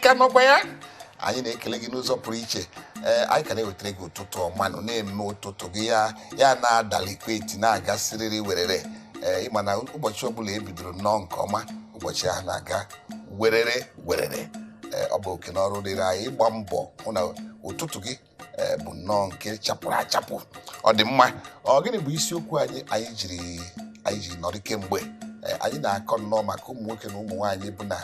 Ka nọkwa ya. Anyị na-ekele gị n'ụzọ pụrụ iche. Ee, anyị ka na-ewetara gị ụtụtụ ọma nụ na-eme ụtụtụ gị ya na-adalikwa eti na-aga siriri werere. Ee, ịma na ụbọchị ọbụla e bidoro nnọọ nke ọma, ụbọchị ahụ na-aga werere werere. Ee, ọ bụ oke n'ọrụ dịrị anyị ịgba mbọ hụ na ụtụtụ gị ee, bụ nnọọ nke chapụrụ achapụ. Ọ dị mma. Ọ gịnị bụ isiokwu anyị anyị jiri nọrọ kemgbe? Ee, anyị na-akọ nnọọ maka ụmụ nwoke na ụmụ nwaanyị bụ na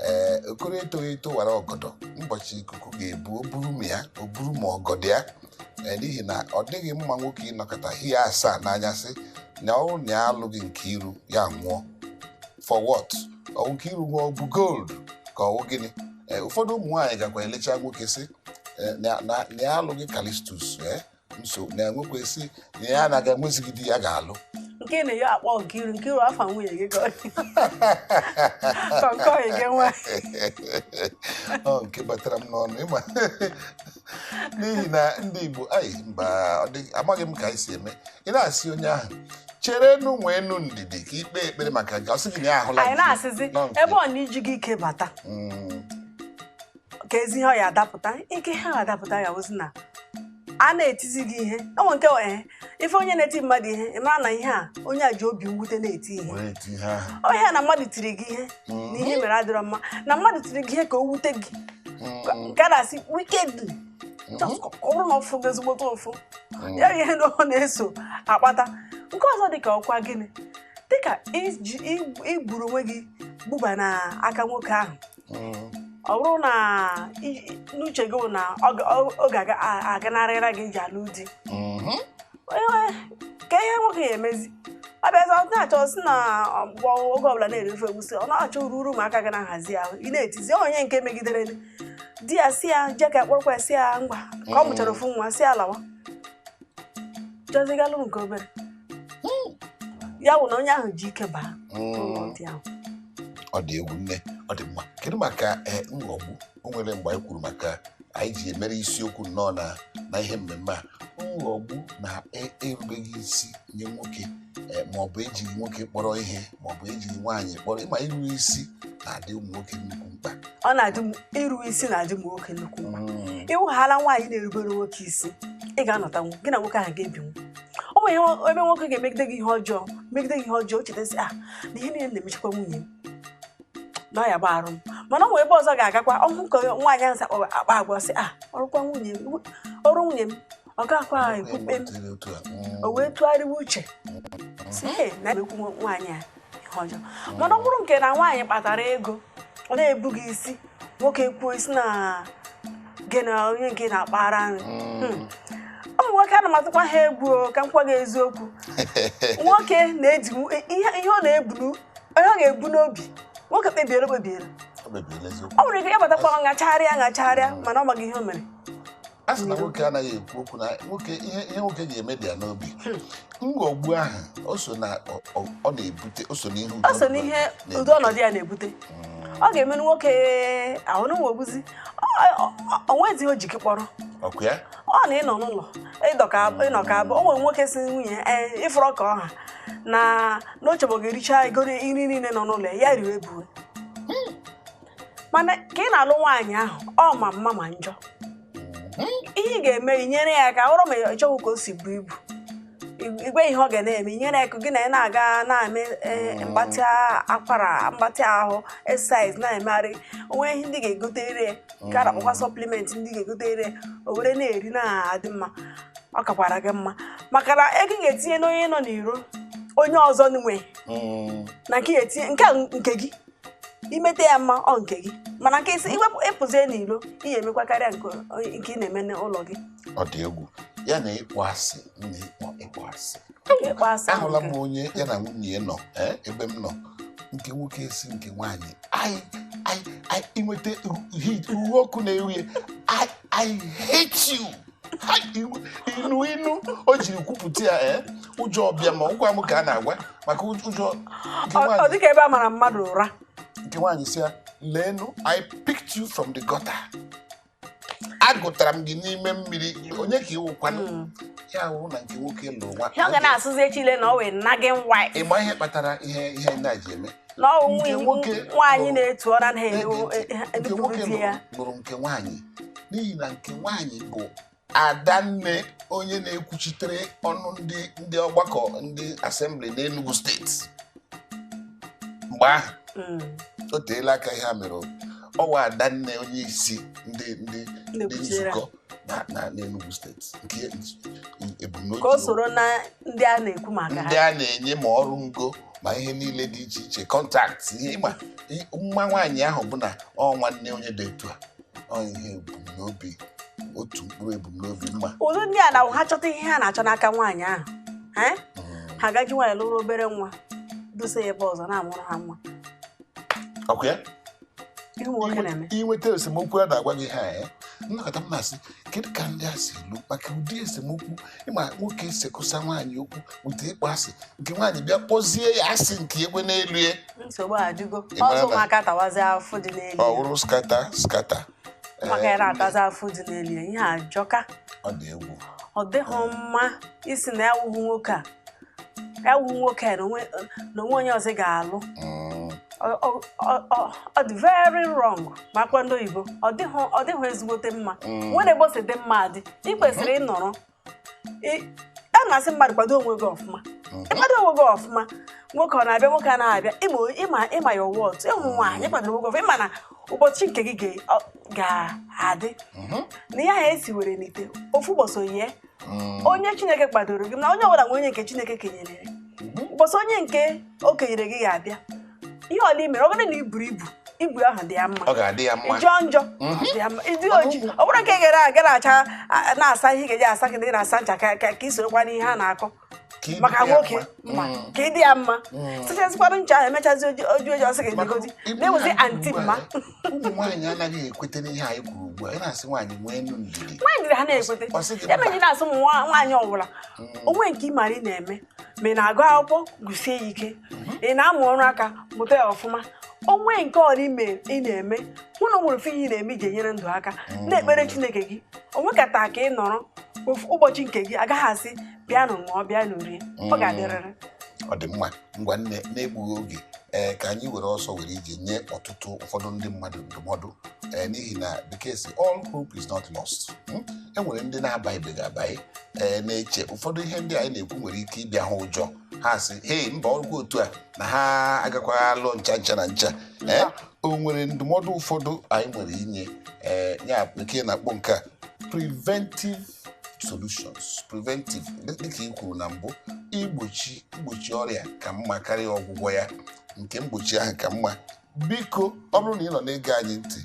ee, okoro etoghị eto wara ọgọdọ, ụbọchị ikuku ga-ebu o buru ma ya o buru ma ọgọdọ ya. Ee, n'ihi na ọ dịghị mma nwoke ịnọkọta hie asaa n'anyasị na ọ na ya alụghị Nkiru, ya nwụọ. For what? Ọ Nkiru nwụọ, ọ bụ gold ka ọ wụ gịnị? Ee, ụfọdụ ụmụ nwaanyị gakwa elecha nwoke sị ee, na ya alụghị Calistus, ee, nso na enwekwa sị na ya anaghị enwezighị di ya ga-alụ. Nke na ya akpọ Nkiru, Nkiru afa nwunye gị ka nke ọyị gị nwa. Ọ nke batara m n'ọnụ, ịma, n'ihi na ndị Igbo anyị mba, amaghị m ka anyị si eme. Ị na-asị onye ahụ chere nu, nwee nu ndidi ka ikpe ekpere maka nke ọ sị gị na ya ahụla Anyị nke na-asịzi nọ nke. Ebe ọ na iji gị ike bata ka ezi ihe ọ ya adapụta, ike ha adapụta ya ozi na a na-etizi gị ihe enwe nke ee, ife onye na-eti mmadụ ihe, ị mara na ihe a onye a ji obi mwute na-eti ihe. Were eti ihe ahụ. Ọ ihe na mmadụ tiri gị ihe na ihe mere adịrọ mma, na mmadụ tiri gị ihe ka o wute gị, nke a na-asị wickedly, just ka ọ bụrụ na ọ fụ gị ezigbote ụfụ ya bụ ihe na ọ na-eso akpata nke ọzọ, dịka ọkwa gịnị, dịka iji igburu onwe gị gbuba na aka nwoke ahụ. Ọ bụrụ na n'uche gị bụ na ọ ga-aganarịra gị iji alụ di. Ka ihe nwoke ya emezi, ọ bịazi, ọ na-achọ si na ọgbọ oge ọbụla na-eri ofe egusi, ọ na-achọ uru ụmụaka ga na-ahazi ahụ, ị na-etizi onye nke megidere di ya, si ya jee ka kpọrọkwa ya, si ya ngwa, ka ọ mụchara ofu nwa, si ya lawa jọzigalụ nke obere ya, wụ na onye ahụ ji ike baa n'ụlọ di ahụ. Ọ dị egwu, nne. Ọ dị mma. Kedu maka nghọgbu? O nwere mgbe anyị kwuru maka anyị ji emere isiokwu nnọọ na ihe mmemme a, nghọgbu na erubeghị isi nye nwoke, ma ọ bụ ejighị nwoke kpọrọ ihe, ma ọ bụ ejighị nwaanyị kpọrọ. Ịma, iru isi na-adị ụmụ nwoke nnukwu mkpa. Ọ na-adị iru isi na-adị ụmụ nwoke nnukwu mkpa. Ịwụghala nwaanyị na-erubere nwoke isi, ị ga-anọtanwu gị na nwoke ahụ ga-ebinwu. Ọ nwere ihe ebe nwoke ga-emegide gị ihe ọjọọ, megide gị ihe ọjọọ, o chetasị a na ihe niile na-emechakwa nwunye m na ọ ya gba arụ m. Mana ọ nwere ebe ọzọ ga-agakwa ọhụ ka nwaanyị ahụ si akpa agwa, sị a ọrụkwa nwunye m, ọrụ nwunye m, ọ gakwa ekwukpe m. Otu a. O wee tụgharịwa uche sị, "Hey, na emekwu nwaanyị a ihe ọjọọ." Mana ọ bụrụ nke na nwaanyị kpatara ego, ọ na-ebu gị isi, nwoke kwuo isi na gị na onye nke na-akpara nri. Ụmụ nwoke ana m atụkwa ha egwu o, ka m gwa gị eziokwu. Nwoke na-eji ihe ihe ọ na-ebu ihe ọ ga-ebu n'obi, nwoke kpebiere kpebiere. O kpebiela, eziokwu. Ọ nwere ike ya batakwa ṅacharịa ṅacharịa, mana ọ maghị ihe o mere. A sị na nwoke anaghị ekwu okwu, na nwoke ihe nwoke ga-eme dị ya n'obi. Nghọgbu ahụ o so na ọ na-ebute, o so n'ihe ụdị O so ọnọdụ n'ihe na-ebute. Ụdị ọnọdụ ya na-ebute, ọ ga-eme nwoke ahụ na nwegbuzi o nwezighị o ji gị kpọrọ. Ọkụ ya. Ọ na ịnọ n'ụlọ ịdọka ịnọ ka abụ o nwere nwoke si nwunye ee, ịfụrọ ka ọha na n'ochebo ga-ericha ego nri niile nọ n'ụlọ ya, ya riwe ebuwe. Mana ka ị na-alụ nwaanyị ahụ, ọ ma mma ma njọ, ihe ị ga-eme, inyere ya aka. Ọrụ ma ị chọghị ka o si bụ ibu igwe, ihe ọ ga na-eme, inyere ya aka, gị na ya na-aga na-eme mgbatị akwara, mgbatị ahụ, exercise, na-emegharị onwe. Ihe ndị ga-egotere ya nke a na-akpọkwa supplement, ndị ga-egotere ya, o were na-eri, na-adị mma. Ọ kakwara gị mma, maka na ego ị ga-etinye n'onye nọ n'iro, onye ọzọ nwe na nke ị ga-etinye nke a nke gị, imete ya mma, ọ nke gị. Mana nke isi iwepụ ịpụzie n'iro, ị ga-emekwa karịa nke ị na-eme n'ụlọ gị. Ọ dị egwu, ya na ịkpọ asị na ịkpọ asị. Ịkpọ asị ahụ. Ahụla m onye ya na nwunye ya nọ ebe m nọ, nke nwoke si nke nwaanyị, I inweta uwe ọkụ na-ewu ya, I hate you." Hai, inu inu o jiri kwupụta ya, ụjọ ọbịa ma ụgwa m ka a na-agwa maka ụjọ nke Ọ nwaanyị. dịka ebe a mara mmadụ ụra. Nke nwaanyị si ya, "Leenụ, I picked you from the gutter, agụtara m gị n'ime mmiri, onye ka ịwụkwanụ?" Ya wụ na nke nwoke lụrụ nwa Ihe ọ ga na-asụzi echile na ọ wee nagging wife. Ịma ihe kpatara ihe ndị a ji eme? Na ọ Nke nwoke nwaanyị na-etu ọ na-anaghị Na-ege ntị. Nke enupụrụ nwoke di ya. lụrụ nke nwaanyị n'ihi na nke nwaanyị bụ adanne onye na-ekwuchitere ọnụ ndị ọgbakọ ndị assembly n'Enugu Steeti mgbe ahụ. O teela aka ihe a mere o. Ọwa adanne onye isi ndị ndị Na-ekwuchitere. nzukọ na n'Enugu Steeti nke ebumnobi Ka o soro na ndị a na-ekwu maka ndị ha. A na-enye ma ọrụ ngo ma ihe niile dị iche iche, contact, ihe ịma mma nwaanyị ahụ bụ na ọ nwanne onye dị etu a. Ọ ihe ebumnobi, otu mkpụrụ ebumnobi mma. Ụdị ndị a na ha chọta ihe ha na-achọ n'aka nwaanyị ahụ, eh? Ha gaji nwaanyị lụrụ obere nwa, dosa ya ebe ọzọ na-amụrụ ha nwa. Ọkwa ya. Ihe ụmụ nwoke na-eme. Inweta esemokwu a na-agwa gị ha, ya nnọkọta m na-asị, kedu ka ndị a si elu maka ụdị esemokwu ịma nwoke sekụsa nwaanyị okwu wute ịkpọ asị, nke nwaanyị bịa kpọzie ya asị nke ekwe n'elu ya. Nsogbu adịgo. Ị mara Ọzọ ụmụaka tawazi afụ dị n'elu ọ ya. wụrụ scatter scatter. Ụmụaka ya na-atazi afụ dị n'elu ya. Ihe ajọka. Ọ dị egwu. Ọ dịghị mma isi na ya wụhụ nwoke a, ya wụhụ nwoke a na onwe onye ọzọ ga-alụ. Ọ dị very wrong ma akwa ndị oyibo. Ọ dịghị ezigbote mma. Nwere ebe o si dị mma adị, ị kwesịrị ịnọrọ a na-asị mmadụ kwado onwe gị ọfụma. Ịkwado onwe gị ọfụma, nwoke ọ na-abịa, nwoke anaghị abịa, ịma ịma ịma your worth. Ịhụ nwaanyị kwadoro onwe gị ọfụma, ịma na ụbọchị nke gị ga-adị na ihe ahụ esi were n'ite ofu ụbọchị oyie. Onye Chineke kwadoro gị na onye ọbụla nwe onye nke Chineke kenyere ya. Ụbọchị onye nke o kenyere gị ga-abịa, ihe ọla i mere, ọ bụrụ na i buru ibu, ibu ahụ dị ya mma. Ọ ga-adị ya mma. Ịjọọ njọ, dị ya mma. Ịdị oji, ọ bụrụ nke gara aga na-acha na-asa ihe ị ga-eji asa gị na ị na-asa ncha ka ị sorokwa n'ihe a na-akọ Ka ị maka dị ya nwoke mma. mma ka ị dị ya mma. Sachasịkwanụ ncha ahụ, emechazi oji oji oji, ọsị gị Maka dịgodi ibu na-ewezi ihe anyị anti kwuru mma. ugbu a, ụmụ nwaanyị anaghị ekwete n'ihe anyị kwuru ugbu a. Ị na-asị nwaanyị nwee nnu ndidi. Nwaanyị dịrị ha na-ekwete. Ọ sị gị Ya mba. mere ji na-asụ ụmụ nwaanyị ọbụla onwe nke ị mara ị na-eme, ma ị na-agụ akwụkwọ, gụsie ya ike, ị na-amụ ọrụ aka, mụta ya ọfụma, onwe nke ọrụ ime ị na-eme, hụ na o nwere ofe ihe ị na-eme iji enyere ndụ aka, na-ekpere Chineke gị onwe kata ka ị nọrọ ofu ụbọchị nke gị agaghị asị bịanụ ṅụọ, bịanụ rie. Ọ ga-adịrịrị. Ọ dị mma. Ngwa nne, na-egbughị oge, ee, ka anyị were ọsọ were ije nye ọtụtụ ụfọdụ ndị mmadụ ndụmọdụ, ee, n'ihi na bekee si all hope is not lost. E nwere ndị na-abaghịbeghị abaghị, ee, na-eche ụfọdụ ihe ndị anyị na-ekwu nwere ike ịbịa ha ụjọ, ha sị, hei, mba, ọrụkwa otu a na ha agakwaghị alụ ncha ncha na ncha. Ee, o nwere ndụmọdụ ụfọdụ anyị nwere inye, ee, ya bekee na-akpọ nke a preventive solutions. Preventive, dịka ị kwuru na mbụ, igbochi ọrịa ka mma karịa ọgwụgwọ ya. Nke mgbochi ahụ ka mma. Biko, ọ bụrụ na ị nọ na-ege anyị ntị,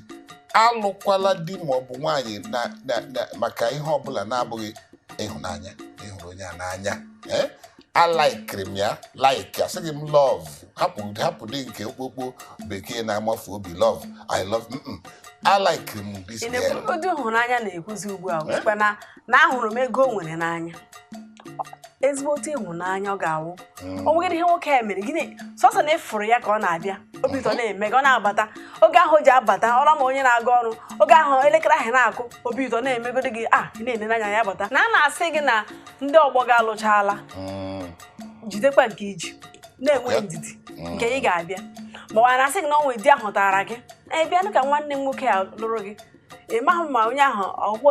alụkwala di ma ọ bụ nwaanyị na maka ihe ọbụla na-abụghị ịhụnanya na ịhụrụ onye a n'anya. Ee, alaikiri m ya, like, asịghị m love. Hapụ hapụ dị nke okpokpo bekee na-amafu obi, love, I love, alaikiri m this Ị girl. na-ekwu ụdị ịhụnanya na-ekwuzi ugbu a bụkwa na ahụrụ m ego o nwere n'anya. Ezigbote ịhụnanya ọ ga-awụ o nwegịrị ihe nwoke a mere gịnị, sọsọ na ịfụrụ ya ka ọ na-abịa, obi ụtọ na-eme ka ọ na-abata. Oge ahụ o ji abata ọrụ, ma onye na-aga ọrụ, oge ahụ elekere ahụ na-akụ, obi ụtọ na-emegodi gị a ị na-ene n'anya ya bata na a na-asị gị na ndị ọgbọ gị alụchaala. Jidekwa nke iji na-enwe ndidi nke ị ga-abịa, ma ọ na-asị gị na ọnwa di ahụ tara gị, ee, bịanụ ka nwanne m nwoke a lụrụ gị. Ị maghị ma onye ahụ ọkwụ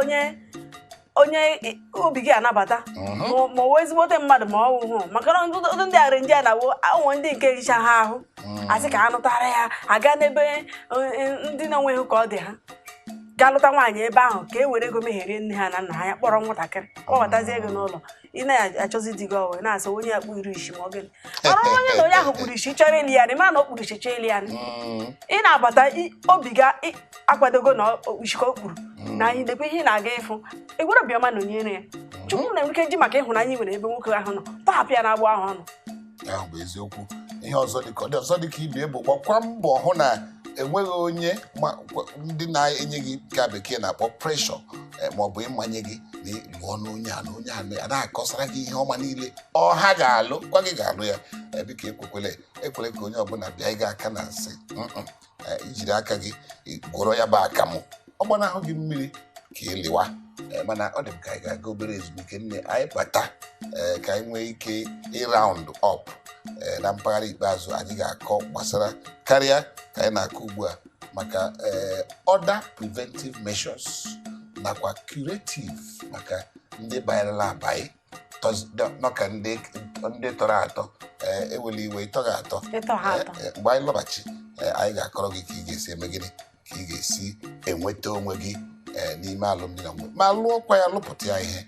onye obi gị anabata, ma ọ wụ ezigbote mmadụ ma ọ wụhụ, maka na ụdị ndị arị ndị a na-awụ ụmụ ndị nke richa ha ahụ, asị ka a nụtara ya aga n'ebe ndị na-enweghị ka ọ dị, ha gaa lụta nwaanyị ebe ahụ ka e were ego megherie nne ha na nna ha, ya kpọrọ nwatakịrị kpọbatazie ego n'ụlọ. Ị na-achọzi di gị, ọwụ na-asị onye ya kpuru isi ma ọ gịnị ọrụ onye na onye ahụ kpuru isi chọrọ ili ya, ma na o kpuru isi chọọ ili ya. Ị na-abata obi ga akwadogo na isi ka o kpuru na anyị lekwa ihe ị na-aga ịfụ egwere obiọma na onyere ya. Chukwu na ike ji maka ịhụnanya ị nwere ebe nwoke ahụ nọ tọhapụ ya n'agbụ ahụ ọ nọ. Ahụ bụ eziokwu. Ihe ọzọ dịka ọ dị ọzọ dịka ibe bụ gbakwa mbọ hụ na enweghị onye ndị na-enye gị ka bekee na-akpọ pressure, ma ọ bụ ịmanye gị na ị lụọ n'onye a na onye a na-akọsara gị ihe ọma niile ọ ha ga-alụ gwa gị ga-alụ ya. Biko, ekwekwele ekwele ka onye ọbụla bịa ịga aka na nsị. Ijiri aka gị gwọrọ ya bụ akamụ, ọ gbanahụ gị mmiri ka ị lịwa. Mana ọ dị m ka anyị ga-aga obere ezumike nne, anyị bata, ka anyị nwee ike ịround up. Na mpaghara ikpeazụ, anyị ga-akọ gbasara karịa ka anyị na-akọ ugbu a maka other preventive measures nakwa curative maka ndị banyerela abanye nọ ka ndị tọrọ atọ. Ewela iwe, ịtọghị atọ. Ịtọ ha atọ. Mgbe anyị lọghachi, anyị ga-akọrọ gị ka ị ga-esi eme gịnị, ka ị ga-esi enweta onwe gị n'ime alụmdi na nwunye, ma lụọkwa ya, lụpụta ya ihe.